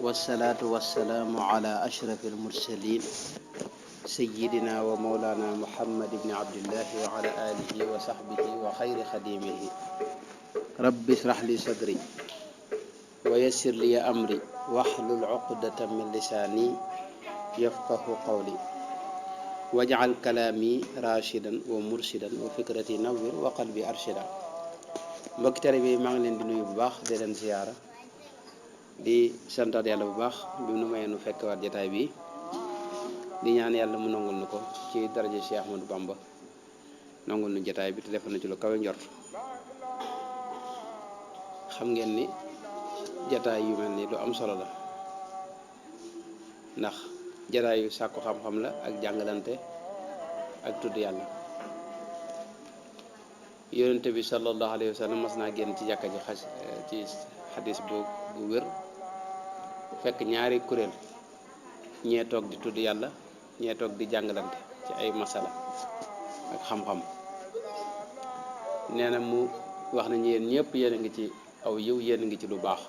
والصلاة والسلام على أشرف المرسلين سيدنا ومولانا محمد بن عبد الله وعلى آله وصحبه وخير خديمه رب اشرح لي صدري ويسر لي أمري واحلل عقدة من لساني يفقه قولي واجعل كلامي راشدا ومرشدا وفكرتي نور وقلبي أرشدا mbokk tari bi maa ngi leen di nuyu bu baax di leen ziyaara di santaat yàlla bu baax bi nu mayee nu fekkwaat jataay bi di ñaan yàlla mu nangul nu ko ci daraja Cheikh Ahmadou Bamba nangul nu jataay bi te defal na ci lu kawe njort xam ngeen ni jataay yu mel ni lu am solo la ndax jataay yu sàkku xam-xam la ak jàngalante ak tudd yàlla yonente bi sallallahu alayhi wa sallam mas naa génn ci jàkka ji ci xadis bu wér fekk ñaari kuréel ñee toog di tudd yàlla ñee toog di jàngalante ci ay masala ak xam-xam nee na mu wax nañu yéen ñëpp yéen a ngi ci aw yiw yéen a ngi ci lu baax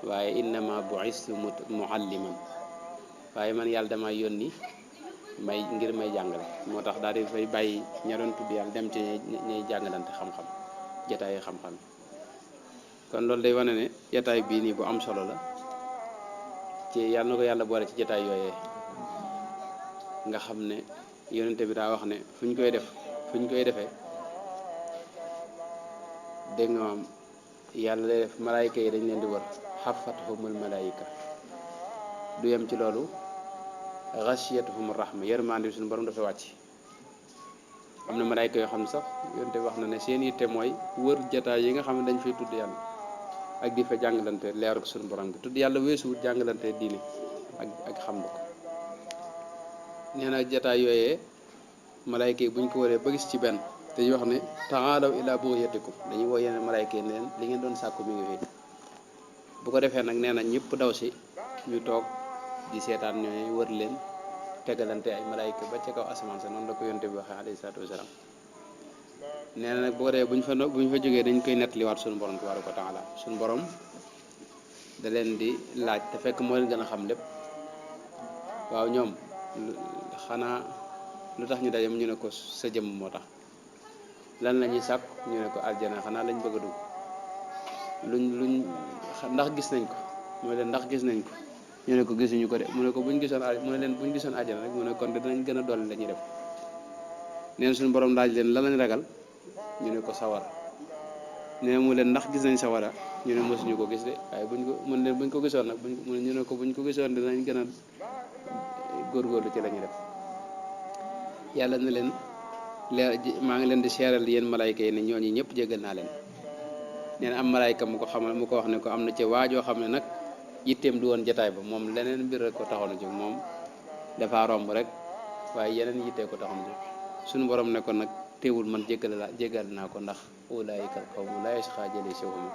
waaye innama bu'istu mualliman waaye man yàlla dama yónni ngir may jàngale moo tax daal di fay bàyyi ña doon tudd yàlla dem ci ñay jàngalante xam-xam jataay xam-xam kon loolu day wane ne jataay bii nii bu am solo la ci yàlla na ko yàlla boole ci jataay yooyee nga xam ne yonente bi daa wax ne fu ñu koy defee dégg nga maam yàlla day def malaayika yi dañ leen di wër xafathumul malaayika du yem ci loolu ghashiyatuhum rahma yërmande bi suñu borom dafa wàcc am na malaayka yoo xam ne sax yonte wax na ne seen yitte mooy wër jataay yi nga xam ne dañ fay tudd yàlla ak di fa jàngalante leeru ko suñu borom bi tudd yàlla weesuwut jàngalante diine ak xam ko nee na jataay yooyee malaayka yi buñ ko waree ba gis ci benn dañuy wax ne ta'aalaw ilaa bughiyatikum dañuy woo yeneen malaayka yi ne leen li ngeen doon sàkku mi ngi fi bu ko defee nag nee na ñëpp daw si ñu toog di seetaan ñooy wër leen tegalante ay malaayka ba ca kaw asamaan sa noonu la ko yonte bi waxee alayhi salaatu wasalaam nee na nag boo dee bu ñu fa jógee dañ koy nettaliwaat suñu borom tabaaraka wa taala suñu borom da leen di laaj te fekk moo leen gën a xam lépp waaw ñoom xanaa lu tax ñu dajem ñu ne ko sa jëmm moo tax lan la ñuy sàkk ñu ne ko aljana xanaa lañ bëgg a dugg luñ ndax gis nañ ko mooy leen ndax gis nañ ko ñu ne ko gisuñu ko de mu ne ko buñ gisoon àjjana rek mu ne kon de danañ gën a dolli la ñuy def neen suñu borom laaj leen lan lañ ragal ñu ne ko sawara nee mu leen ndax gis nañ sawara ñu ne mosuñu ko gis de waaye buñ ko gisoon nag ñu ne ko buñ ko gisoon de danañ gën a góorgóorlu ci la ñuy def yàlla na leen maa ngi leen di seeral yéen malaayka yi ne ñooñu ñëpp jégal naa leen nee na am malaayka mu ko wax ne ko am na ci waajoo xam ne nag yitteem du woon jataay ba moom leneen mbir rek ko taxoon a jóg moom dafa romb rek waaye yeneen yittee ko taxoon a jóg suñu borom ne ko nag teewul man jégal naa ko ndax ulaa'ikal qawmu laa yashqaa jaliisuhum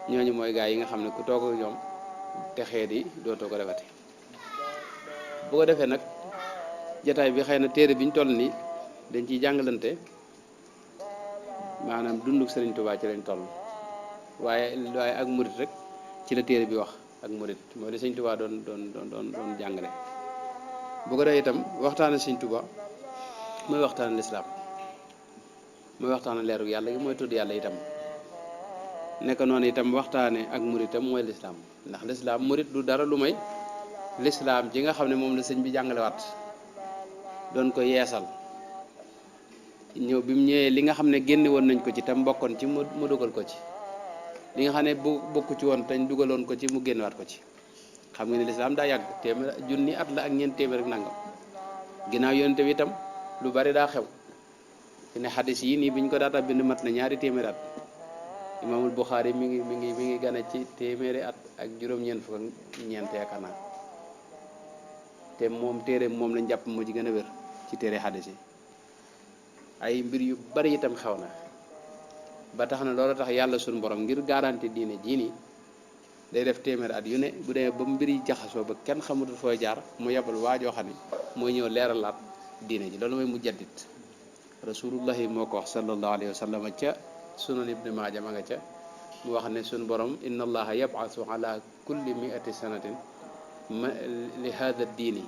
ñooñu mooy gaa yi nga xam ne ku toog ak ñoom te xeet yi dootoo ko defati bu ko defee nag jataay bi xëy na téere bi ñu toll nii dañ ciy jàngalante maanaam dunduk Sëriñ Tuubaa ci lañ toll waaye ak murit rek ci la téere bi wax ak murit mooy li Sëñ Tuubaa doon jàngale bu ko defee itam waxtaane Sëñ Tuubaa mooy waxtaane lislaam mooy waxtaane leeru yàlla gi mooy tudd yàlla itam nekk noonu itam waxtaane ak muritam mooy lislaam ndax lislaam murit du dara lu may lislaam ji nga xam ne moom la sëñ bi jàngalewaat doon ko yeesal ñëw bi mu ñëwee li nga xam ne génne woon nañ ko ci tam bokkoon ci mu dugal ko ci li nga xam ne bu bokku ci woon tañ dugaloon ko ci mu génnewaat ko ci xam nga ne lislaam daa yàgg junni at la ak ñeent téeméer ak nangam ginnaaw yonente bi itam lu bari daa xew fi ne xadis yi nii biñ ko daata bind mat na ñaari téeméeri at imaamul Buxaari mi ngi gane ci téeméeri at ak juróom-ñeent fukk ak ñeent yaakaar naa te moom téere moom lañ jàpp moo ci gën a wér ci téere xadis yi ay mbir yu bari itam xew na ba tax na loolu tax yàlla suñu borom ngir garanti diine jii nii day def téeméer at yu ne bu demee ba mbir yi jaxasoo ba kenn xamatul fooy jaar mu yebal waajoo xam ne mooy ñëw leeralaat diine ji loolu mooy mu jaddit rasulullahi moo ko wax sallallahu alayhi wa sallam ca sunan ibni maaja ma nga ca mu wax ne suñu borom inna allaha yab'asu ala kulli mi'ati sanatin li hada diini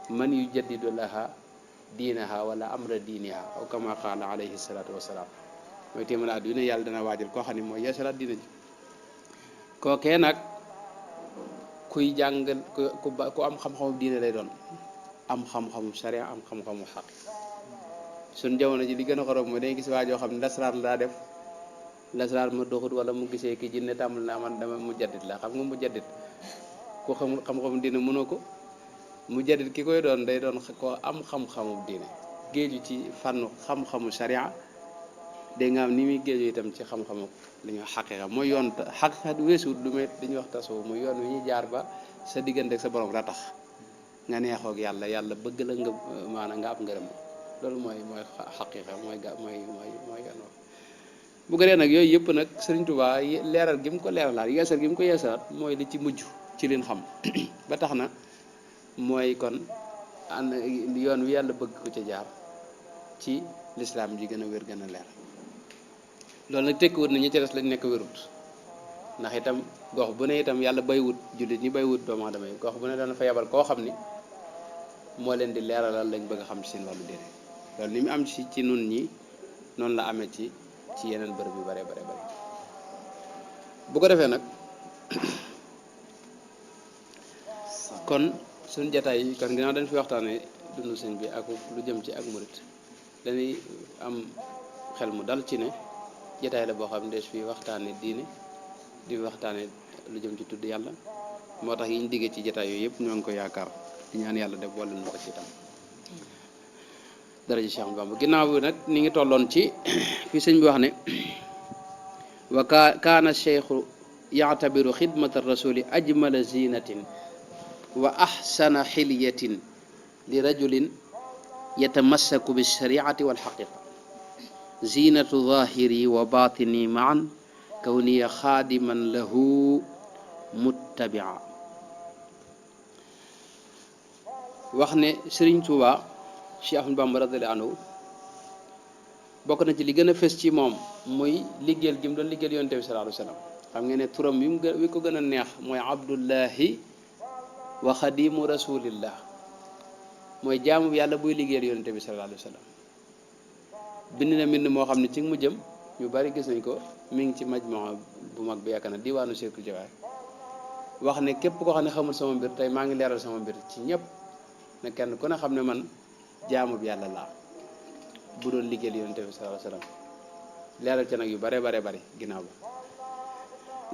man yujaddidu laha diinaha wala amra diiniha aw kama qaala alayhi salaatu wasalaam mooy téeméer at yu ne yàlla dana waajal koo xam ne mooy yeesalaat diina ji kookee nag kuy jàngal ku am xam-xamu diine lay doon am xam-xamu sharia am xam-xamu xaq suñ jamono ji li gën a xorob mooy day gis waa joo xam ne lasraar la daa def lasraar ma doxut wala mu gisee ki jinne tàmbal naa man dama mu jaddit la xam nga mu jaddit ku xamul xam-xamu diine mënoo ko mu jaddit ki koy doon day doon ko am xam-xamu diine géeju ci fànnu xam-xamu sharia dégg nga am ni muy géeju itam ci xam-xamu li ñuy wax xaqiqa mooy yoon xaqiqa weesuut lu may dañuy wax tasawuf muy yoon wi ñuy jaar ba sa diggante ak sa borom la tax nga neexoog yàlla yàlla bëgg la nga maanaam nga am ngërëm loolu mooy xaqiqa mooy ganoo bu ko dee nag yooyu yëpp nag Sëriñ Tuubaa leeral gi mu ko leeralaat yeesal gi mu ko yeesalaat mooy li ci mujj ci liñ xam ba tax na mooy kon ànd yoon wi yàlla bëgg ko ca jaar ci lislaam ji gën a wér gën a leer loolu nag tekkiwut na ñi ca des lañ nekk wérut ndax itam gox bu ne itam yàlla baywut jullit ñi baywut doomu aadama yi gox bu ne dana fa yebal koo xam ni moo leen di leeralal lañ bëgg a xam ci seen wàllu diine loolu ni mu am ci nun ñi noonu la amee ci yeneen bërëb yu bare bu ko defee nag kon suñ jataay yi kon ginnaaw dañ fi waxtaane dundu sëñ bi ak lu jëm ci ak murit dañuy am xel mu dal ci ne jataay la boo xam ne des fi waxtaane diine di waxtaane lu jëm ci tudd yàlla moo tax yi ñu diggee ci jataay yooyu yëpp ñoo ngi ko yaakaar di ñaan yàlla def wàllu na ko ci itam daraja Cheikh Bamba ginnaaw bi nag ni ngi tolloon ci fi sëñ bi wax ne wa kaana cheikhu yactabiru xidmata rasuli ajmala zinatin wa axsana xilyatin li rajulin yatamassaku bilshariati walxaqiqa zinatu zahiri wa batini maan kawniya xaadiman lahu muttabia wax ne Sëriñ Tuubaa Cheikh Ahmadou Bamba radiyallaahu anhu bokk na ci li gën a fës ci moom muy liggéeyal gi mu doon liggéeyal yonent bi sallallaahu alayhi wa sallam xam ngeen ne turam wi ko gën a neex mooy Abdullahi wa xadimu rasulillah mooy jaamu yàlla buy liggéeyal yonent bi sallallaahu alayhi wa sallam bind na mbind moo xam ne ci mu jëm ñu bari gis nañ ko mi ngi ci majmaa bu mag bi yaakaar na diwaanu Seykul Jawaahir wax ne képp koo xam ne xamul sama mbir tey maa ngi leeral sama mbir ci ñëpp ne kenn ku ne xam ne man jaamu bi yàlla laa bu doon liggéeyal yonent bi sallallahu alayhi wa sallam leeral ca nag yu bare ginnaaw ba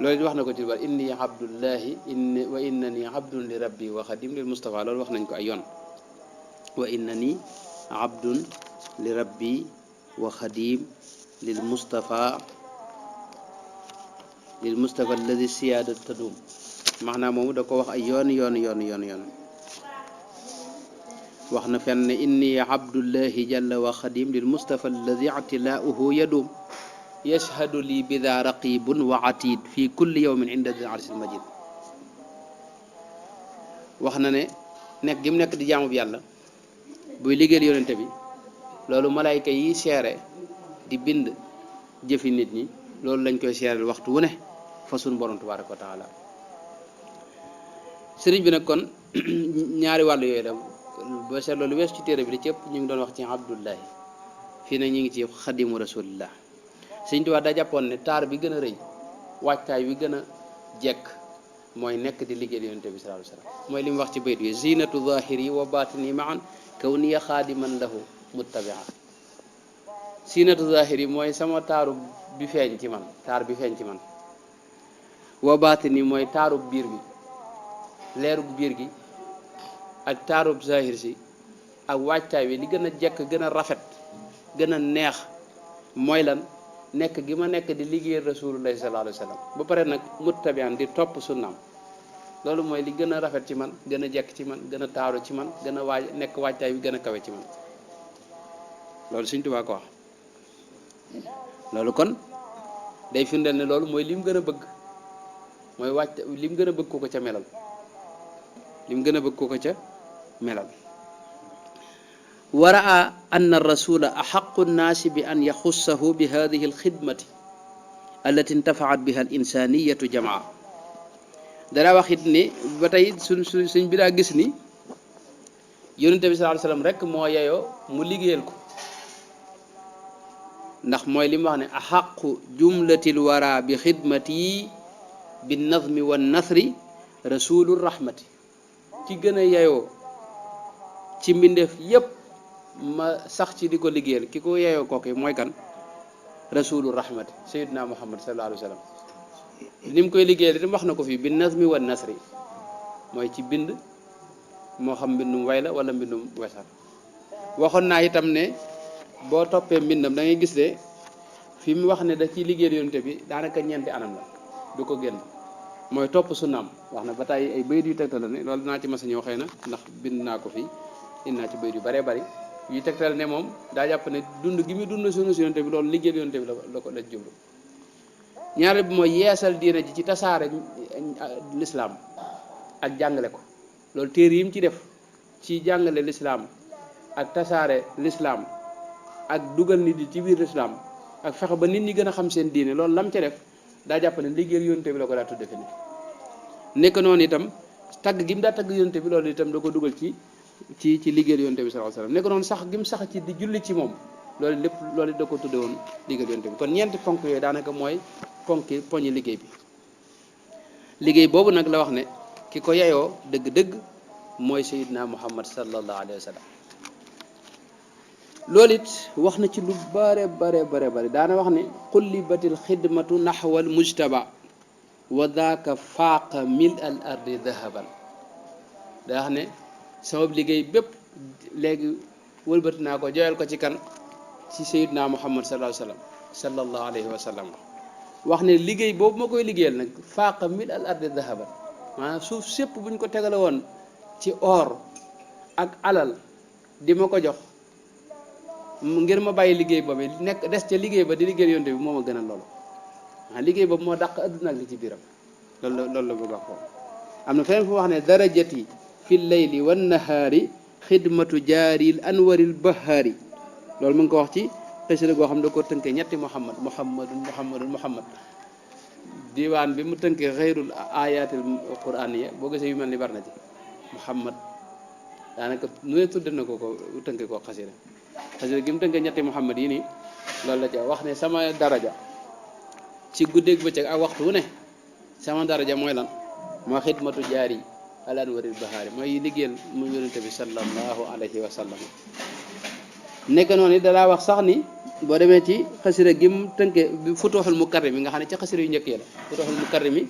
loolu wax na ko ci war inni abdullahi wa innani abdun li rabbi wa xadim lil Mustafa loolu wax nañ ko ay yoon wa innani abdun li rabbi wa xadim lil Mustafa alladi siyaada tadum maanaam moomu da ko wax ay yoon wax na fenn ne inni abdullahi jalla wa xadim lil Mustafa alladi atilaauhu yadum yashhadu lii bida raqibun wa atid fi kulli yawmin inda dil arsil majid wax na ne nekk gi mu nekk di jaamu bi yàlla buy liggéeyal yonente bi loolu malaayka yi seere di bind jëfi nit ñi loolu lañ koy seeral waxtu wu ne fa suñu borom tabaaraka wa taala sëriñ bi nag kon ñaari wàllu yooyu la boo seet loolu wees ci téere bi di ci ëpp ñu ngi doon wax ci abdullahi fii nag ñu ngi ci xadimu rasulillah sëriñ Tuubaa daa jàppoon ne taar bi gën a rëy waajtaay wi gën a jekk mooy nekk di liggéeyal yonente bi sallallahu alayhi wa sallam mooy li mu wax ci bayt wi zinatu zahiri wa batini maan kawniya xaadiman lahu muttabia zinatu zahiri mooy sama taaru bi feeñ ci man taar bi feeñ ci man wa batini mooy taarub biir bi leerub biir gi ak taarub zahir si ak waajtaay wi li gën a jekk gën a rafet gën a neex mooy lan nekk gi ma nekk di liggéeyal rasulullahi sallallahu alayhi wa sallam ba pare nag muttabian di topp sunnaam loolu mooy li gën a rafet ci man gën a jekk ci man gën a taaru ci man gën a waaj nekk waajtaay wi gën a kawe ci man loolu Sëriñ Tuubaa ko wax loolu kon day firndeel ne loolu mooy li mu gën a bëgg mooy wàcc li mu gën a bëgg ko ca melal li mu gën a bëgg ko ca melal wa raa anna rasula axaqu nnaasi bi an yaxussahu bi hadihi alxidmati allati intafaat biha al insaniyatu jamaa dara wax it ni ba tey suñ bi daa gis ni yonente bi sallallahu alayhi wasallam rek moo yeyoo mu liggéeyal ko ndax mooy li mu wax ne axaqu jumlatil wara bi xidmati bi nazmi wa nasri rasulur rahmati ci gën a yeyoo ci mbindeef yépp ma sax ci di ko liggéeyal ki ko yeyoo kooki mooy kan rasulur rahmati sayyidina muhammad sallallahu alayhi wasallam ni mu koy liggéeyal itam wax na ko fii bi nazmi wa nasri mooy ci bind moo xam mbindum way la wala mbindum wesar waxoon naa itam ne boo toppee mbindam da ngay gis de fi mu wax ne da ciy liggéeyal yonte bi daanaka ñeenti anam la du ko génn mooy topp sunnaam wax na ba tey ay bayit yu tegtal ne loolu naa ci mas a ñëw xëy na ndax bind naa ko fii indi naa ci bayit yu bëree bëri yu tegtal ne moom daa jàpp ne dund gi muy dund sunu si yonte bi loolu liggéeyal yonte bi la ko la jublu ñaareel bi mooy yeesal diina ji ci tasaare lislaam ak jàngale ko loolu téere yi mu ci def ci jàngale lislaam ak tasaare lislaam ak dugal nit yi ci biir lislaam ak fexe ba nit ñi gën a xam seen diine loolu lam ca def daa jàpp ne liggéeyal yonte bi la ko daa tudde fi nekk noonu itam tagg gi mu daa tagg yonte bi loolu itam da ko dugal ci liggéeyal yonte bi sallallahu alayhi wasallam nekk noonu sax gi mu sax ci di julli ci moom loolu lépp loolu da ko tudde woon liggéeyal yonte bi kon ñeenti ponk yooyu daanaka mooy poñi liggéey bi liggéey boobu nag la wax ne ki ko yeyoo dëgg-dëgg mooy sayyidina muhammad sallallahu alayhi wa sallam loolu it wax na ci lu bare daana wax ne qullibatil xidmatu naxwal mujtaba wa daaka faaqa mil al ardi dahaban daa wax ne sabab liggéey bépp léegi wëlbati naa ko joyal ko ci kan ci sayyidina muhammad sallallahu alayhi wa sallam wax ne liggéey boobu ma koy liggéeyal nag faaqa mil al ardi dahaban maanaam suuf sépp buñ ko tegale woon ci or ak alal di ma ko jox ngir ma bàyyi liggéey boobu nekk des ca liggéey ba di liggéey yonte bi moo ma gënal loolu liggéey boobu moo dàq adduna ak li ci biiram loolu la bëgg wax foofu am na feneen fu wax ne darajati fi layli wan nahaari xidmatu jaaril anwaril bahaari loolu mu ngi ko wax ci xësida goo xam da ko tënkee ñetti muhammad diwaan bi mu tënkee xeyrul ayatil qur'aniya boo gisee yu mel ni bar na ci muhammad daanaka nu ne tudde na ko tënkee ko xasida gi mu tënkee ñetti muhammad yi nii loolu la ca wax ne sama daraja ci guddeeg bëccëg ak waxtu wu ne sama daraja mooy lan moo xidmatu jaari al anwaril bahaari mooy liggéeyal mu yonente bi sallallahu alayhi wa sallam nekk noonu dalaa wax sax ni boo demee ci xasida gi mu tënkee futuxul mukarrimi nga xam ne ci xasida yu njëkk yi la futuxul mukarrimi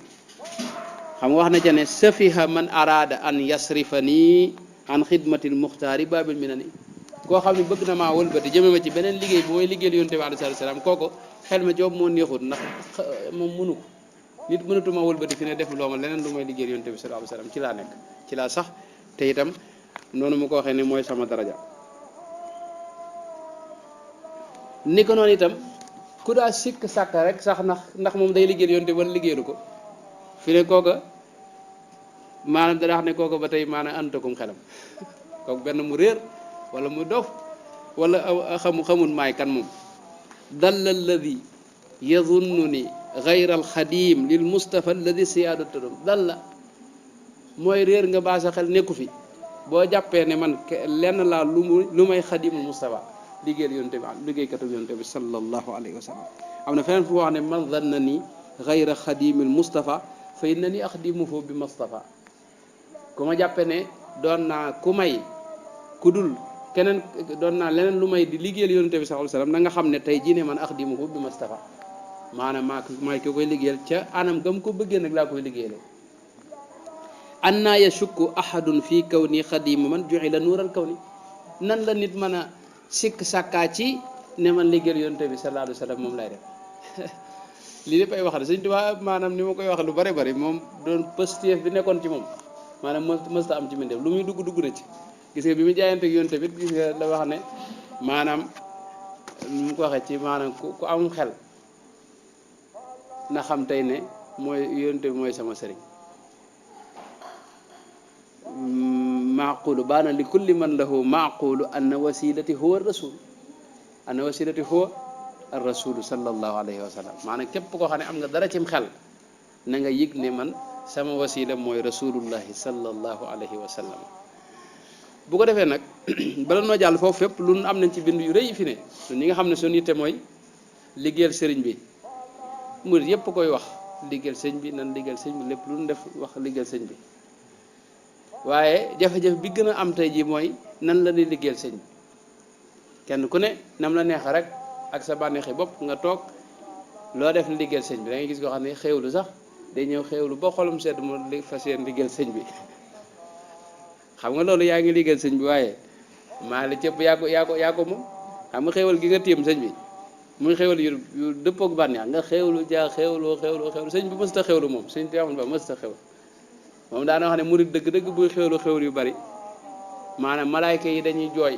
xam nga wax na ca ne safiha man arada an yasrifa nii an xidmatil muxtaari babil minani koo xam ne bëgg na maa wëlbati jëme ma ci beneen liggéey bu mooy liggéeyal yonte bi alayhi salaam kooko xel ma joob moo neexut ndax moom mënu ko nit mënatuma wëlbati fi ne def loo ma leneen lu mooy liggéeyal yonte bi sallallahu alayhi wasallam ci laa nekk ci laa sax te itam noonu mu ko waxee ne mooy sama daraja ni ko noonu itam ku daa sikk sàkk rek sax ndax moom day liggéeyal yonte wala liggéeyalu ko fi ne kooka maanaam dana wax ne kooka ba tey maanaam antakum xelam kooku benn mu réer wala mu dof wala xamul maay kan moom dalla alladi yadunnuni gayra alxadim lil mustafa alladi siyaadatu dalla mooy réer nga baa sa xel nekku fi boo jàppee ne man lenn laa lu may xadimul mustafa liggéeyal yonte bi liggéeykatu yonte bi sallallahu alayhi wa sallam am na feneen fu wax ne man zanna ni gayra xadimil mustafa fa inna ni axdimuhu bi mustafa ku ma jàppee ne doon naa ku may ku dul keneen doon naa leneen lu may di liggéeyal yonte bi sallallahu alayhi wa sallam na nga xam ne tey jii ne man axdimuhu bi mustafa maanaam maay ki koy liggéeyal ca anam gam ko bëggee nag laa koy liggéeyale anna yashukku ahadun fii kawni xadimu man ju'ila nuural kawni nan la nit mën a sikk sàkkaa ci ne man liggéeyal yonte bi sallallahu alayhi wa sallam moom lay def lii lépp ay wax la Sëñ Tuubaa maanaam ni ma koy wax lu bari bari moom doon positif bi nekkoon ci moom maanaam mësta am ci mbindeef lu muy dugg na ci gis nga bi mu jaayante ak yonte bi gis nga la wax ne maanaam mu ko waxee ci maanaam ku am xel na xam tey ne mooy yonte bi mooy sama sëriñ maaqulu baana li kulli man lahu maaqulu anna wasilati huwa rasul anna wasilati huwa ar rasulu sallallahu alayhi wa sallam maanaam képp koo xam ne am nga dara cim xel na nga yëg ne man sama wasila mooy rasulullahi sallallahu alayhi wa sallam bu ko defee nag bala noo jàll foofu fépp lu am nañ ci bind yu rëy fi ne ñi nga xam ne suñu yitte mooy liggéeyal sëriñ bi murid yëpp koy wax liggéeyal sëñ bi nan liggéeyal sëñ bi lépp lu ñu def wax liggéeyal sëñ bi waaye jafe-jafe bi gën a am tey ji mooy nan la ñuy liggéeyal sëñ bi kenn ku ne nam la neex rek ak sa bànneexi bopp nga toog loo def liggéeyal sëñ bi da ngay gis koo xam ne xéewlu sax day ñëw xéewlu ba xolam sedd mu fas yéene liggéeyal sëñ bi xam nga loolu yaa ngi liggéeyal sëñ bi waaye maa la cëpp yaa ko moom xam nga xéewal gi nga tiim sëñ bi muy xéewal yu dëppook bànneex nga xéewlu xéewlu sëñ bi mësta xéewlu moom sëñ Tiwaawan ba mësta xéewlu moom daana wax ne murid dëgg-dëgg buy xéewlu yu bari maanaam malaayka yi dañuy jooy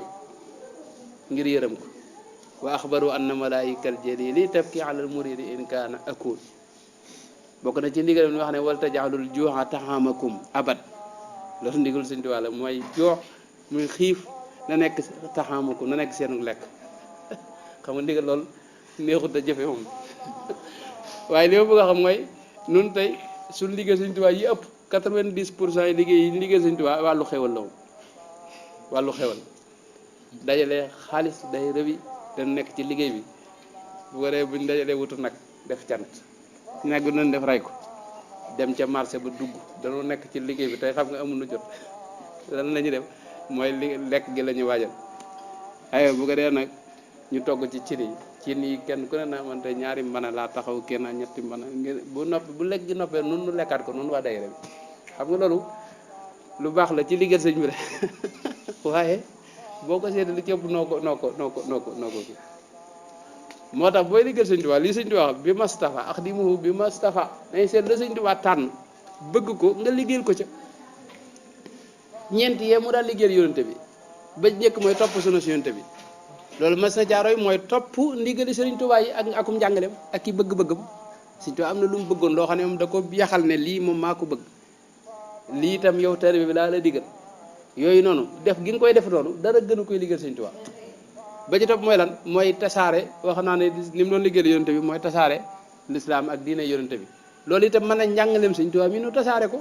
ngir yërëm ko wa axbaru anna malaayikal jalili tabki ala al muridi in kaana akul bokk na ci ndigal mi wax ne wal tajalul juuxa taxamakum abad loolu ndigal sëñ Tuubaa la mooy joox muy xiif na nekk taxamakum na nekk seenu lekk xam nga ndigal loolu neexut a jëfe moom waaye li ma bëgg a xam mooy nun tey suñ liggéey sëñ Tuubaa yi ëpp 90% yi liggéey yi liggéey sëñ Tuubaa wàllu xewal la moom wàllu xewal dajale xaalis day rëbi dañ nekk ci liggéey bi bu ko defee buñ dajalee wutu nag def cant nag bi nañ def ray ko dem ca marché ba dugg dañoo nekk ci liggéey bi tey xam nga amul lu jot lan la ñu def mooy lekk gi la ñu waajal aywa bu ko dee nag ñu togg ci cin yi kenn ku ne na man tey ñaari mbana laa taxaw kenn ñetti mbana bu lekk gi noppee nun nu lekkaat ko nun waa dayre bi xam nga loolu lu baax la ci liggéey sëñ bi rek waaye boo ko seetee li ci ëpp noo ko kii moo tax booy liggéey sëñ Tuubaa lii sëñ Tuubaa bi Mustafa ak di mu bi Mustafa dañ seet la sëñ Tuubaa tànn bëgg ko nga liggéeyal ko ca ñeent yee mu daal liggéeyal yonente bi ba njëkk mooy topp sunu si yonente bi loolu mas na jaarooy mooy topp ndigali sëriñ Tuubaa yi ak akum njàngaleem ak ki bëgg-bëggam sëñ Tuubaa am na lu mu bëggoon loo xam ne moom da ko yaxal ne lii moom maa ko bëgg lii itam yow taalibe bi laa la digal yooyu noonu def gi nga koy def noonu dara gën a koy liggéeyal sëñ Tuubaa ba ci topp mooy lan mooy tasaare wax naa ne ni mu doon liggéeyal yonente bi mooy tasaare lislaam ak diine yonente bi loolu itam mën na njàngaleem sëñ Tuubaa mi nu tasaare ko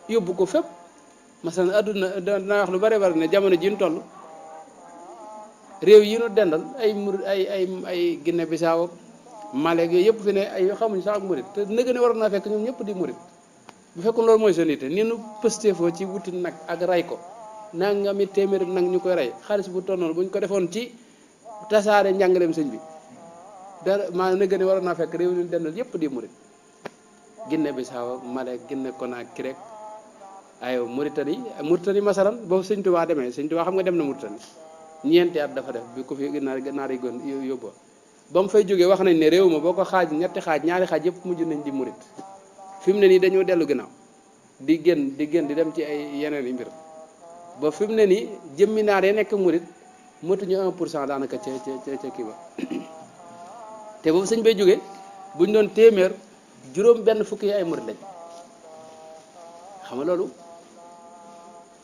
yóbbu ko fépp masalan adduna dana wax lu bare bare ne jamono ji ñu toll réew yi nu dendal ay murid ay Guinée Bissau Mali yooyu yëpp fi ne ay xamuñ sax ak murid te nëgë ne waroon naa fekk ñoom ñëpp di murid bu fekkoon loolu mooy seen yitte ni nu pëstéefoo ci wuti nag ak ray ko nangami téeméeri nag ñu koy rey xaalis bu tonnoon bu ñu ko defoon ci tasaare njàngaleem sëñ bi dara maa nëgë ne waroon naa fekk réew ñu dendal yëpp di murid Guinée Bissau Mali Guinée Conakry rek ay Mauritanie masalan boobu sëñ Tuubaa demee sëñ Tuubaa xam nga dem na Mauritanie ñeenti at dafa def bi ko fi naar yi gën yóbbu ba mu fay jógee wax nañ ne réew ma boo ko xaaj ñetti xaaj ñaari xaaj yëpp mujj nañ di murit fi mu ne nii dañoo dellu ginnaaw di génn di dem ci ay yeneen i mbir ba fi mu ne nii jëmmi naar yi nekk murit motuñu 1% daanaka ca kii ba te boobu sëñ bay jógee buñ doon téeméer juróom benn fukki yi ay murit lañ xam nga loolu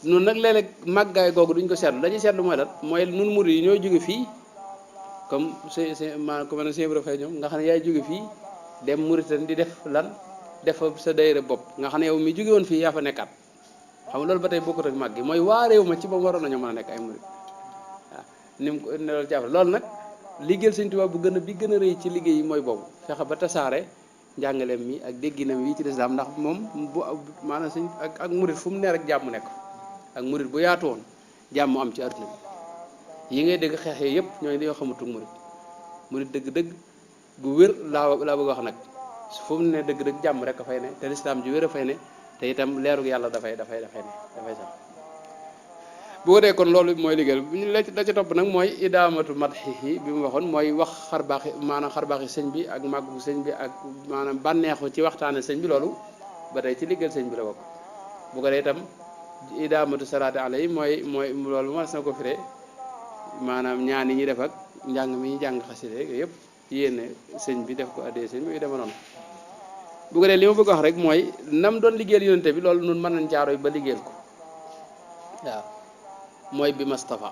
noonu nag léeg-léeg màggaay googu duñ ko seetlu dañuy seetlu mooy lan mooy nun murid yi ñooy jóge fii comme comme ne Sèye Fay ñoom nga xam ne yaay jóge fii dem Mauritanie di def lan def sa dayre bopp nga xam ne yow mi jóge woon fii yaa fa nekkaat xam nga loolu ba tey bokkut ak màgg gi mooy waa réew ma ci ba waroon nañoo mën a nekk ay murid waaw ni mu ko ne loolu jàpp loolu nag liggéeyal Sëñ Tuubaa bi gën a rëy ci liggéey yi mooy boobu fexe ba tasaare njàngaleem mi ak dégginam yi ci lislaam ndax moom bu maanaam sëñ ak murid fu mu ne rek jàmm nekk ak murid bu yaatu woon jàmm am ci àdduna bi yi ngay dégg xeex yi yëpp ñooy dañoo xamatul murid dëgg-dëgg bu wér laa bëgg wax nag fu mu ne dëgg-dëgg jàmm rek a fay ne te lislaam ji wér a fay ne te itam leerug yàlla dafay sax bu ko dee kon loolu mooy liggéey la ci topp nag mooy idaamatu madhihi bi mu waxoon mooy wax xarbaaxi sëñ bi ak màggu sëñ bi ak maanaam bànneexu ci waxtaane sëñ bi loolu ba tey ci liggéeyal sëñ bi la bokk bu ko dee itam idaamatu salaati alayhi mooy loolu mas na ko firee maanaam ñaan yi ñuy def ak njàng mi ñu jàng xasida yooyu yëpp yéene sëñ bi def ko addee sëñ bi yu dema noonu bu ko dee li ma bëgg wax rek mooy nam doon liggéeyal yonente bi loolu nun mën nañ jaarooy ba liggéeyal ko waaw mooy bi Mustafa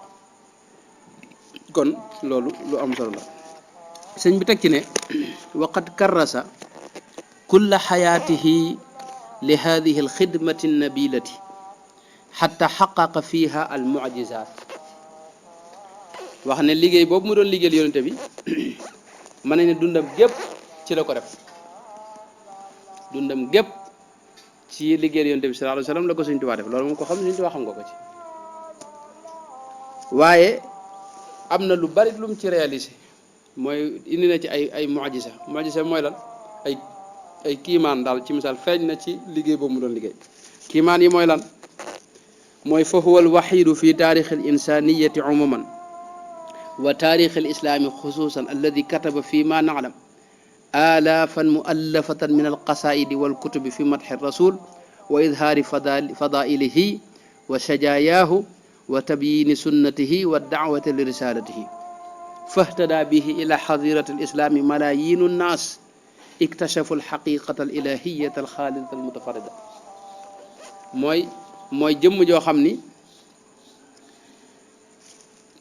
kon loolu lu am solo la sëñ bi teg ci ne waqad karrasa kulla xayaatihi li hadihi alxidmati nabilati xatta xaqaqa fiha almucjizat wax ne liggéey boobu mu doon liggéeyal yonente bi mën nañ ne dundam gépp ci la ko def dundam gépp ci liggéeyal yonente bi sallallahu alayhi wa sallam la ko Sëñ Tuubaa def loolu moom ko xam Sëñ Tuubaa xam nga ko ci waaye am na lu bari lu mu ci réalisé mooy indi na ci ay mucjisa mooy lan ay kiimaan daal ci misaal feeñ na ci liggéey boobu mu doon liggéey kiimaan yi mooy lan mooy fa huwa alwaxidu fi taarixi alinsaniyati umuman wa taarixi alislaami xususan alladi kataba fi ma naclam آلافا مؤلفة من القصائد والكتب في مدح الرسول وإظهار فضائله وشجاياه وتبيين سنته والدعوة لرسالته فاهتدى به إلى حظيرة الإسلام ملايين الناس اكتشفوا الحقيقة الإلهية الخالدة المتفردة mooy jëmm joo xam ni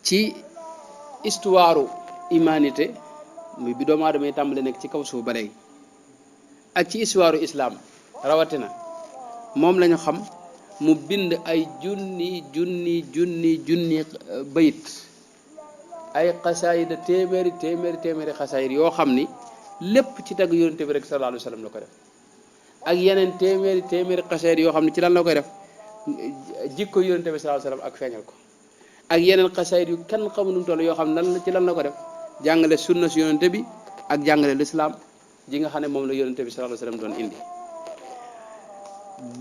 ci histoire humanité muy bi doomu aadama yi tàmbale nekk ci kaw suuf ba léegi ak ci histoire islam rawatina moom lañu xam mu bind ay junni bayit ay xasaayida téeméeri xasaayid yoo xam ni lépp ci tagg yonente bi rek sallallahu alayhi wa sallam la ko def ak yeneen téeméeri xasaayid yoo xam ne ci lan la koy def jikko yonente bi sallallahu alayhi wa sallam ak feeñal ko ak yeneen xasaayid yu kenn xamu nu mu toll yoo xam ne ci lan la ko def jàngale sunna si yonente bi ak jàngale lislaam ji nga xam ne moom la yonente bi sallallahu alayhi wasallam doon indi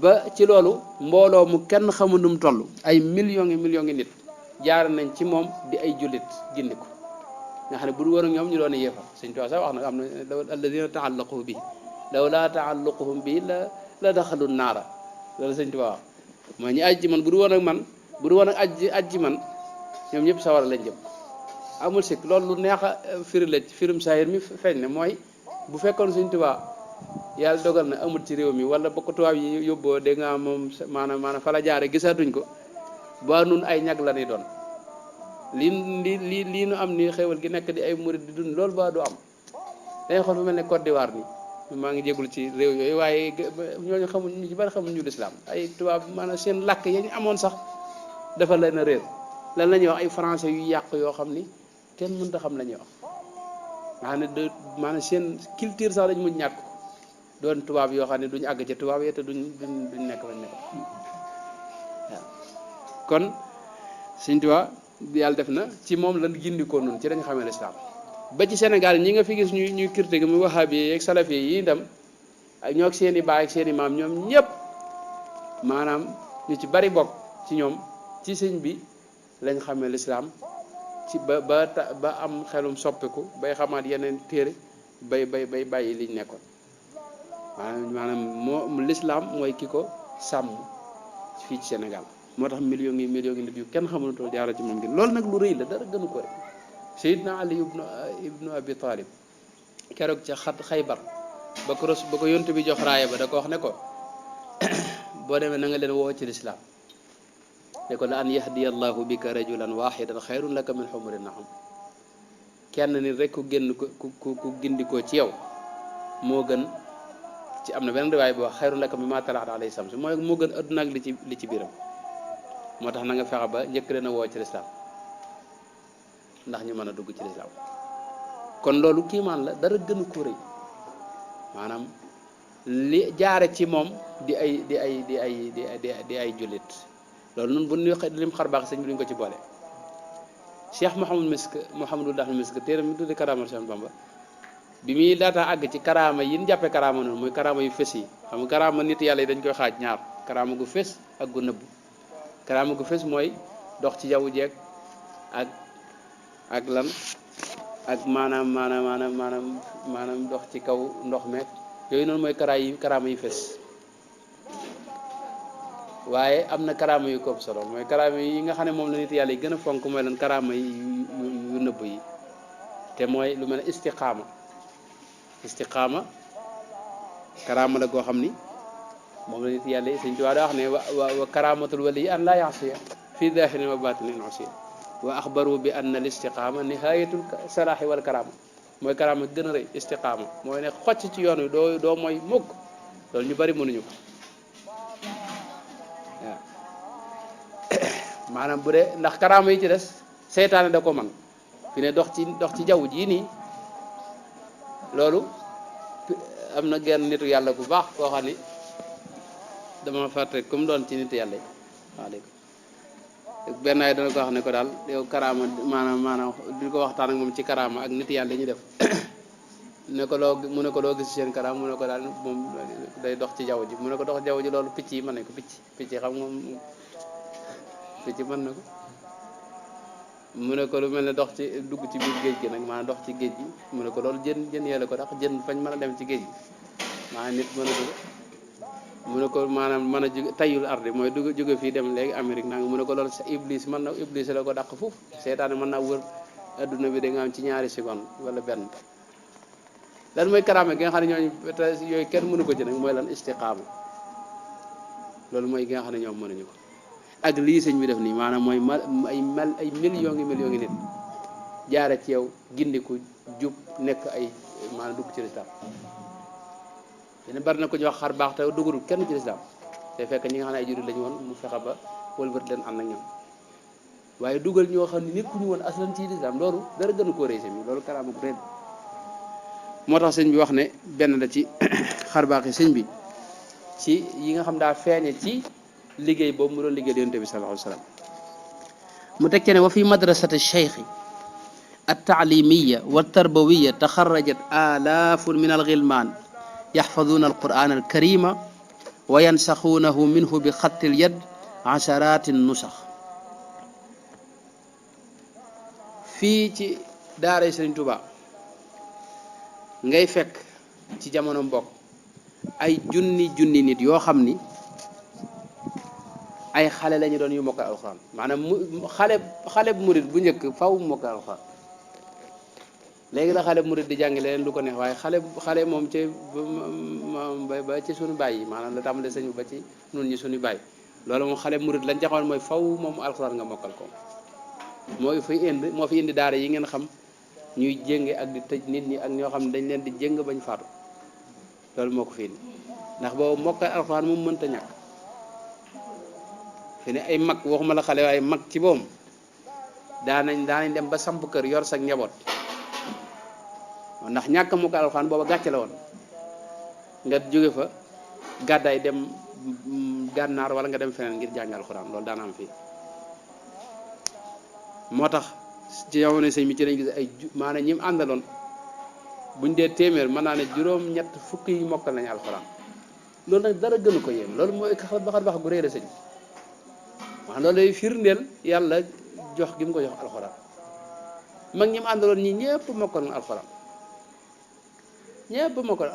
ba ci loolu mbooloo mu kenn xamul nu mu toll ay millions ngi nit jaar nañ ci moom di ay jullit gindi ko nga xam ne bu du woon ñoom ñu doon yéefar Sëñ Tuubaa sax wax na am na alladina taallaqu bi law laa taalluquhum bi la daxalu naara loolu Sëñ Tuubaa wax mooy ñi aj ci man bu du woon ak aj ci man ñoom ñëpp sawar lañ jëm amul sikk loolu lu neex a firi la firum saayir mi feeñ ne mooy bu fekkoon Sëñ Tuubaa yàlla dogal na amul ci réew mi wala ba ko tubaab yi yóbboo dégg nga moom maanaam fa la jaare gisaatuñ ko ba nun ay ñag la ñuy doon lii nu am ni xéwal gi nekk di ay murid di dund loolu ba du am dañuy xool fu mel ne Côte d'Ivoire ni maa ngi jégul ci réew yooyu waaye ñooñu xamuñ ñu ci bari xamuñ ñu lislaam ay tubaab maanaam seen làkk ya ñu amoon sax dafa leen a réer lan la ñuy wax ay français yu yàq yoo xam ni kenn mënut a xam la ñuy wax nga xam ne maanaam seen culture sax dañ mujj ñàkk doon tubaab yoo xam ne duñ àgg ca tubaab yi te duñ nekk fañ nekk waaw kon Sëñ Tuubaa yàlla def na ci moom lan gindikoo noonu ci dañ xamee lislaam ba ci Sénégal ñi nga fi gis ñuy critiquer mu wahabi yi ak salafi yi itam ak ñoo ak seen i baay ak seen i maam ñoom ñëpp maanaam ñu ci bari bokk ci ñoom ci sëñ bi lañ xamee lislaam ci ba am xelum soppiku bay xamaat yeneen téere bay bàyyi liñ nekkoon maanaam moo lislaam mooy ki ko sàmm fii ci Sénégal moo tax millions ngi nit yu kenn xamunato jaara ci moom gi loolu nag lu rëy la dara gënu ko rek Seydina Ali ibnu Abi Talib keroog ca Xaybar ba ko yonte bi jox raaya ba da ko wax ne ko boo demee na nga leen woo ci lislaam ne ko la an yahdiya allahu bika rajulan wahidan xayrun laka min humuri naam kenn nit rek ku génn ku gindikoo ci yow moo gën ci am na benn riwaay bi wax xayrun laka mimma talaat alayhi shams mooy moo gën adduna ak li ci biiram moo tax na nga fexe ba njëkk leen a woo ci lislaam ndax ñu mën a dugg ci lislaam kon loolu kiimaan la dara gënu ko rëy maanaam li jaare ci moom di ay jullit loolu nun bu ñu lim xar baax sëñ bi duñ ko ci boole Cheikh Mouhamadou Daxal Misk téere mi tuddi karaamal Cheikh Bamba bi muy daataa àgg ci karaama yi ñu jàppee karaama noonu mooy karaama yu fës yi xam nga karaama nit yàlla yi dañ koy xaaj ñaar karaama gu fës ak gu nëbb karaama gu fës mooy dox ci jaww jeeg ak lan ak maanaam dox ci kaw ndox meek yooyu noonu mooy karaama yi fës waaye am na karaama yu ko solo mooy karaama yi nga xam ne moom la nit yàlla yi gën a fonk mooy lan karaama yi yu nëbb yi te mooy lu mel ne istiqaama karaama la goo xam ni moom la nit yàlla yi Sëñ Tuubaa daa wax ne wa karaamatul wali an laa yasiya fi dahirin wa batinin asiya wa axbaru bi anna al istiqaama nihayatul salaahi wal karaama mooy karaama gën a rëy istiqaama mooy ne xocc ci yoon wi doo mooy mukk loolu ñu bari mënuñu ko waaw maanaam bu dee ndax karaama yi ci des seytaane da ko man fi ne dox ci jaww jii nii loolu am na genn nitu yàlla bu baax koo xam ni dama fàtte comme doon ci nitu yàlla yi waaw dégg benn ay dana ko wax ne ko daal yow karaama maanaam di ko waxtaan ak moom ci karaama ak nit yàlla ñu def ne ko mu ne ko loo gis seen karaama mu ne ko daal moom day dox ci jaww ji mu ne ko dox jaww ji loolu picc yi mën nañ ko picc xam moom picc mën na ko mu ne ko lu mel ne dox ci dugg ci biir géej gi nag maanaam dox ci géej gi mu ne ko loolu jën yàlla ko tax jën fañ mën a dem ci géej gi maanaam nit mën a dugg mu ne ko maanaam mën a jóge tayul ardi mooy jóge fii dem léegi Amérique nanga mu ne ko loolu sa iblis la ko dàq foofu seytaane mën naa wër adduna bi da nga am ci ñaari seconde wala benn lan mooy karaama gi nga xam ne ñooñu yooyu kenn mënu ko ci nag mooy lan istiqaama loolu mooy gi nga xam ne ñoom mënuñu ko ak lii sëñ bi def nii maanaam mooy ay millions ngi nit jaare ci yow gindiku jub nekk ay maanaam dugg ci lislaam yéen bari na ko ñu wax xar baax te duggul kenn ci lislaam te fekk ñi nga xam ne ay jurit lañu woon mu fexe ba wëlbati leen ànd ak ñoom waaye dugal ñoo xam ne nekkuñu woon aslan ci lislaam loolu dara gënu koo rëy sëñ bi loolu karaama bu rëy moo tax sëñ bi wax ne benn la ci xar baax yi sëñ bi ci yi nga xam daa feeñe ci liggéey boobu mu doon liggéey yonent bi sallallahu alayhi wa sallam mu teg ci ne wa fi madrasati cheikhi التعليمية والتربوية تخرجت آلاف من الغلمان يحفظون القرآن الكريم وينسخونه منه بخط اليد عشرات النسخ في دار Sëriñ Tuubaa ngay fekk ci jamono mbokk ay junni nit yoo xam ni ay xale lañu doon yu mokkal alxuraan maanaam xale bu murit bu njëkk faw mokkal alxuraan léegi la xale murid di jàngi leneen lu ko neex waaye xale moom ci ba ci suñu baay yi maanaam la tàmbalee sëñ ba ci nun ñi suñu baay loolu moom xale murid lañ jaxoon mooy faw moom alxuraan nga mokkal ko moo fi indi daara yi ngeen xam ñuy jénge ak di tëj nit ñi ak ñoo xam ne dañ leen di jéng bañ faatu loolu moo ko fi indi ndax boobu mokkal alxuraan moom mënta ñàkk fi ne ay mag waxuma la xale waaye mag ci boom daanañ dem ba samp kër yor sa njaboot ndax ñàkk mu ko alxuraan booba gàcce la woon nga jóge fa gàddaay dem gànnaar wala nga dem feneen ngir jàng alxuraan loolu daan am fii moo tax ci jamono sëñ bi ci lañ gis ay maanaam ñi mu àndaloon buñ dee téeméer mën naa ne juróom-ñett fukk yi mokkal nañu alxuraan loolu nag dara gënu ko yéem loolu mooy baxal gu réy la sëñ wax loolu lay firndeel yàlla jox gi mu ko jox alxuraan mag ñi mu àndaloon ñi ñëpp mokkal na alxuraan ñëpp mokkal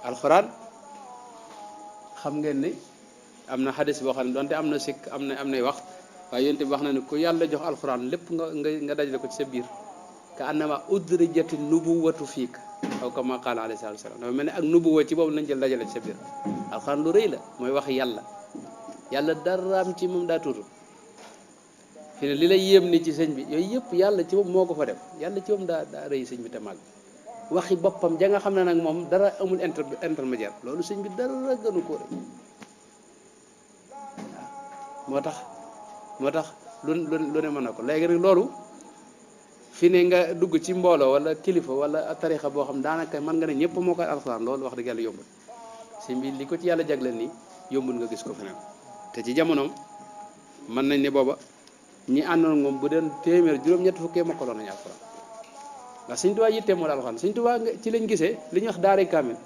alxuraan xam ngeen ni am na xadis boo xam ne donte am na sikk am nay wax waaye yonte bi wax na ne ku yàlla jox alxuraan lépp nga dajale ko ci sa biir ka annama udrijati nubuwatu fiik aw kama qaala alayhi salaatu wa salaam dafa mel ne ak nubuwa ci boobu lañ jël dajale ci sa biir alxuraan lu rëy la mooy wax yàlla daraam ci moom daa tuutu fi ne li lay yéem ni ci sëñ bi yooyu yëpp yàlla ci moom moo ko fa def yàlla ci moom daa rëy sëñ bi te màgg waxi boppam ja nga xam ne nag moom dara amul intermédiaire loolu sëñ bi dara gënu ko rëy moo tax lu ne mën na ko léegi nag loolu fi ne nga dugg ci mbooloo wala kilifa wala tarixa boo xam daanaka mën nga ne ñëpp moo koy alxuraan loolu wax dëgg yàlla yombul sëñ bi li ko ci yàlla jagleel nii yombul nga gis ko feneen te ci jamonoom mën nañ ne booba ñi àndoon moom bu den téeméer juróom-ñett fukkee mokkaloon nañu alxuraan ndax sëñ Tuubaa yittee moo la alxuraan sëñ Tuubaa ci lañ gisee li ñuy wax daara kaamil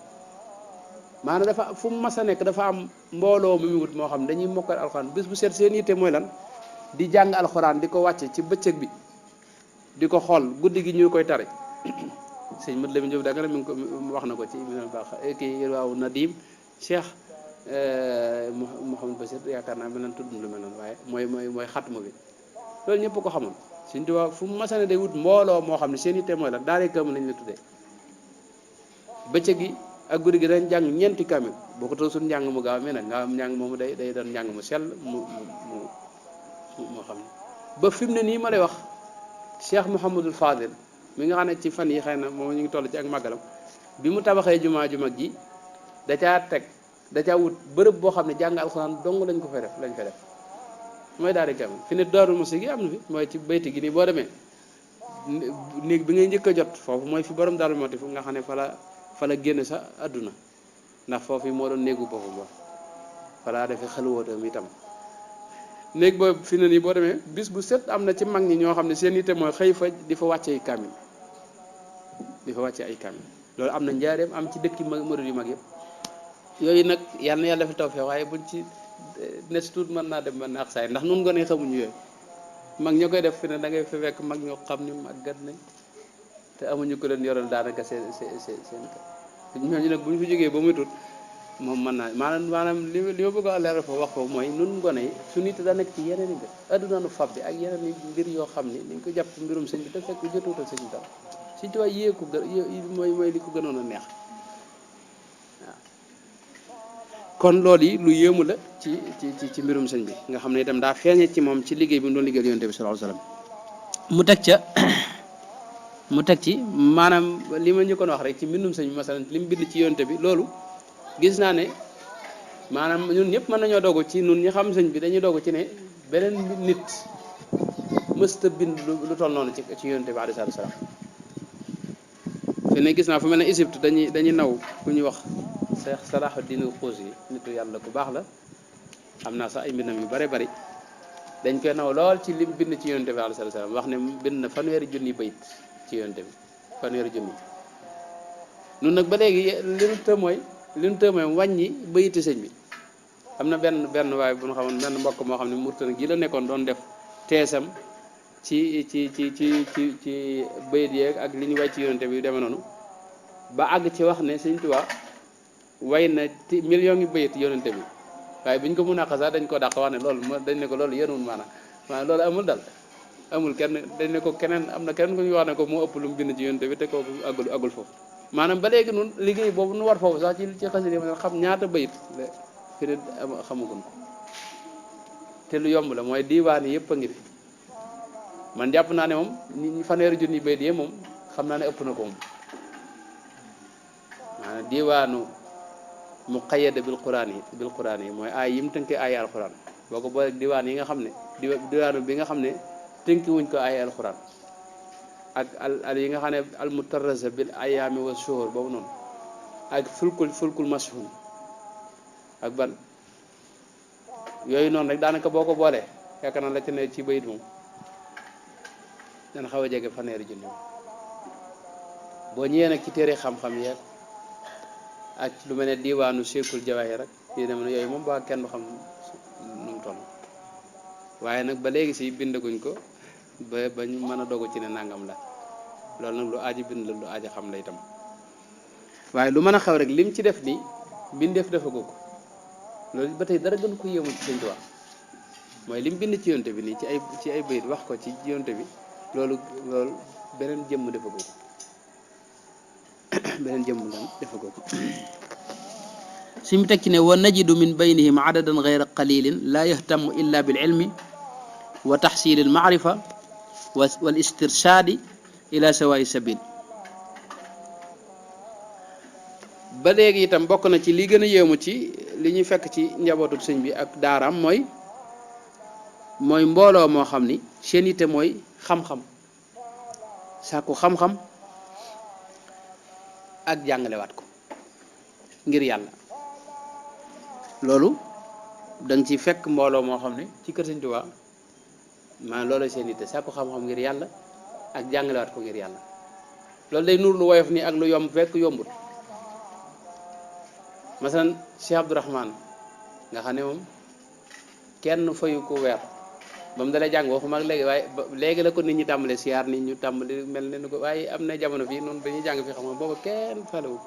maanaam dafa fu mu mas a nekk dafa am mbooloo mu wut moo xam dañuy mokkal alxuraan bis bu seet seen yitte mooy lan di jàng alxuraan di ko wàcce ci bëccëg bi di ko xool guddi gi ñu koy tari sëñ Mat Lamin Jóob Dagana mi ngi ko wax na ko ci minal baax kii waaw Nadim Cheikh Mouhamed Bachir yaakaar naa mel na tudd lu mel noonu waaye mooy xatmu bi loolu ñëpp ko xamoon Sëñ Tuubaa fu mu masane day wut mbooloo moo xam ne seen yitte mooy la daara kaamil lañ la tuddee bëccëg gi ak guddi gi dañ jàng ñeenti kaamil boo ko toog suñu njàng mu gaaw mais nag nga am njàng moomu day doon njàng mu sell moo xam ne ba fi mu ne nii ma lay wax Cheikh Mouhamadul Fadil mi nga xam ne ci fan yi xëy na moom ñu ngi toll ci ak màggalam bi mu tabaxee jumaa ju mag ji da caa teg da caa wut bërëb boo xam ne jàng alxuraan dong lañ ko fay def lañ fay def mooy daal di kam fi ne Daaru Muxti gi am na fi mooy ci bayti gi nii boo demee néeg bi ngay njëkk a jot foofu mooy fi borom Daaru Muxti fu nga xam ne fa la génn sa àdduna ndax foofu moo doon néegu boppam ba fa laa defee xelwootam itam néeg boobu fi ne nii boo demee bis bu set am na ci mag ñi ñoo xam ne seen yitte mooy xëy fa di fa wàcce ay kaamil loolu am na njaareem am ci dëkki murid yu mag yëpp yooyu nag yàlla na yàlla dafa taw fee waaye buñ ci nes tuut mën naa dem ba naax saay ndax nun gone xamuñu yooyu mag ñoo koy def fi ne da ngay fa fekk mag ñoo xam ni màggat nañ te amuñu ko leen yoral daanaka seen kër ñooñu nag bu ñu fi jógee ba muy tut moom mën naa maanaam li ma bëgg a leeral foofu wax foofu mooy nun gone yi su nit daa nekk ci yeneen i mbir adduna nu fab bi ak yeneen i mbir yoo xam ni dañ ko jàpp mbirum sëñ bi te fekk jotuutal sëñ bi dara sëñ tubaab yéeku mooy li ko gënoon a neex waaw kon loolu yi lu yéemu la ci mbirum sëñ bi nga xam ne itam daa feeñe ci moom ci liggéey bi mu doon liggéeyal yonent bi sallallahu alayhi wasallam mu teg ci maanaam li ma ñu kon wax rek ci mbindum sëñ bi masalan li mu bind ci yonent bi loolu gis naa ne maanaam ñun ñëpp mën nañoo dogu ci ñun ñi xam sëñ bi dañuy dogu ci ne beneen nit mësta bind lu toll noonu ci yonent bi alayhi salaam fi ne gis naa fu mel ne Égypte dañuy naw ku ñuy wax Cheikh Salahuddin Xuusi nitu yàlla ku baax la am naa sax ay mbindam yu bare bari dañ koy naw lool ci lim bind ci yonent bi alayhi salaam wax ne bind na fanweeri junni bayit ci yonent bi fanweeri junni nun nag ba léegi li nu të mooy wàññi bayiti sëñ bi am na benn waaye bu ñu xamoon benn mbokk moo xam ne Mauritanie gi la nekkoon doon def teesam ci bayit yeeg ak li ñu way ci yonent bi yu demee noonu ba àgg ci wax ne sëñ Tuubaa way na millions yi bayit yonent bi waaye bi ñu ko mun a xasaa dañ ko dàq wax ne loolu dañ ne ko loolu yenuwul maanaam loolu amul dal amul kenn dañ ne ko keneen am na keneen ku ñu wax ne ko moo ëpp lu mu bind ci yonent bi te kooku agul foofu maanaam ba léegi nun liggéey boobu nu war foofu sax ci xasida yi xam ñaata bayit fi ne xamagun ko te lu yomb la mooy diiwaan yi yëpp a ngi fi man jàpp naa ne moom ñi fanweeri junni bayit yi moom xam naa ne ëpp na ko moom maanaam diiwaanu muqayyada bil quraan yi mooy ay yim tënkee ay alquran boo ko booleeg diwaan yi nga xam ne diwaanu bi nga xam ne tënki wuñ ko ay alquran ak al yi nga xam ne al mutarrasa bil ayaami wa shuhur boobu noonu ak fulkul mashhun ak ban yooyu noonu rek daanaka boo ko boolee yaakaar naa la ci ne ci bayit moom dana xaw a jege fanweeri junni boo ñëwee nag ci téere xam-xam yeeg ak lu mel ne diwaanu Seekul Jawaahir rek yi dem na yooyu moom ba kenn du xam nu mu toll waaye nag ba léegi si bindaguñ ko ba ñu mën a dogu ci ne nangam la loolu nag lu aaji bind la lu aaji xam la itam waaye lu mën a xew rek lim ci def nii bindeef dafa ko loolu ba tey dara gën ko yéemu ci Sëñ Tuubaa mooy lim bind ci yonte bi nii ci ay bayit wax ko ci yonte bi loolu beneen jëmm dafa ko beneen jëmm lan dafa ko si mu tekki ne wa najidu min baynihim adadan gayra qalilin la yahtamu illa bil ilmi wa taxsil al maarifa wal istirshadi ila sawa'i sabil ba léegi itam bokk na ci li gën a yéemu ci li ñuy fekk ci njabootu sëñ bi ak daaraam mooy mbooloo moo xam ni seen yitte mooy xam-xam sàkku xam-xam ak jàngalewaat ko ngir yàlla loolu da nga ci fekk mbooloo moo xam ne ci kër Sëñ Tuubaa maanaam loolu seen yitte sàkku xam-xam ngir yàlla ak jàngalewaat ko ngir yàlla loolu day nur lu woyof nii ak lu yomb fekk yombut masalan Cheikh Abdourahman nga xam ne moom kenn fayu ko weer ba mu dalee jàng waxuma ak léegi waaye léegi la ko nit ñi tàmbale siyaar nit ñu tàmbali mel ne ko waaye am na jamono fii noonu dañuy jàng fi xam nga booba kenn falewu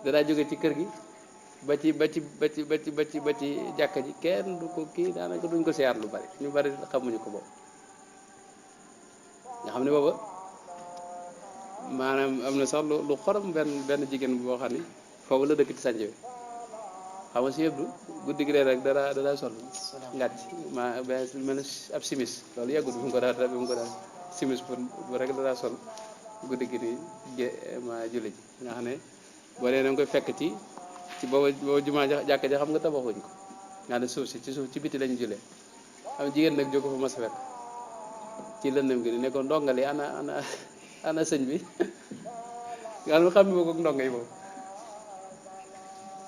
danaa jóge ci kër gi ba ci jàkka ji kenn du ko kii daanaka duñ ko siyaar lu bari ñu bari xamuñu ko boobu nga xam ne booba maanaam am na sax lu xorom benn jigéen boo xam ne foofu la dëkk ci sànc bi xam nga si yëpp guddi gi rek dara sol ngàcc mel ne ab simis loolu yàggut bi mu ko daan simis bu rek la daa sol guddi gi ni ma julli ji nga xam ne boo dee da nga koy fekk ci booba jumaa jàkka ja xam nga tabaxuñ ko nga ne suuf si ci suuf ci biti lañu julee am jigéen nag jóge fa mas fekk ci lëndëm gi ni ne ko ndongali ana sëñ bi nga xam ne ko ndongo yi moom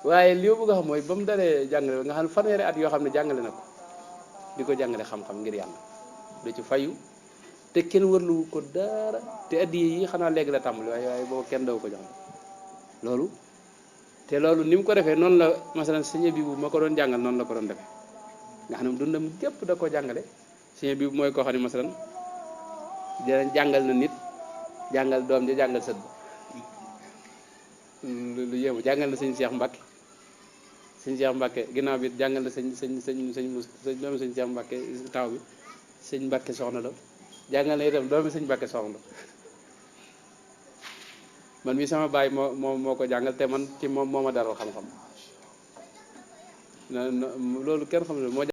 waaye li ma bëgg a xam mooy ba mu daree jàngale nga xam ne fanweeri at yoo xam ne jàngale na ko di ko jàngale xam-xam ngir yàlla du ci fayu te kenn wërluwu ko dara te addiye yi xanaa léegi la tàmbali waaye boobu kenn daw ko jox loolu te loolu ni mu ko defee noonu la masalan sëñ bi bu ma ko doon jàngal noonu la ko doon defee nga xam ne dundam gépp da ko jàngale sëñ bi mooy koo xam ne masalan dinañ jàngal na nit jàngal doom ja jàngal sët ba lu yéemu jàngal na sëñ Cheikh Mbacke sëñ Cheikh Mbacke ginnaaw bi jàngal na doomi sëñ Cheikh Mbacke taw bi sëñ Mbacke soxna la jàngal na itam doomi sëñ Mbacke soxna man mi sama baay moo ko jàngal te man ci moom moo ma daral xam-xam loolu kenn xam ne moo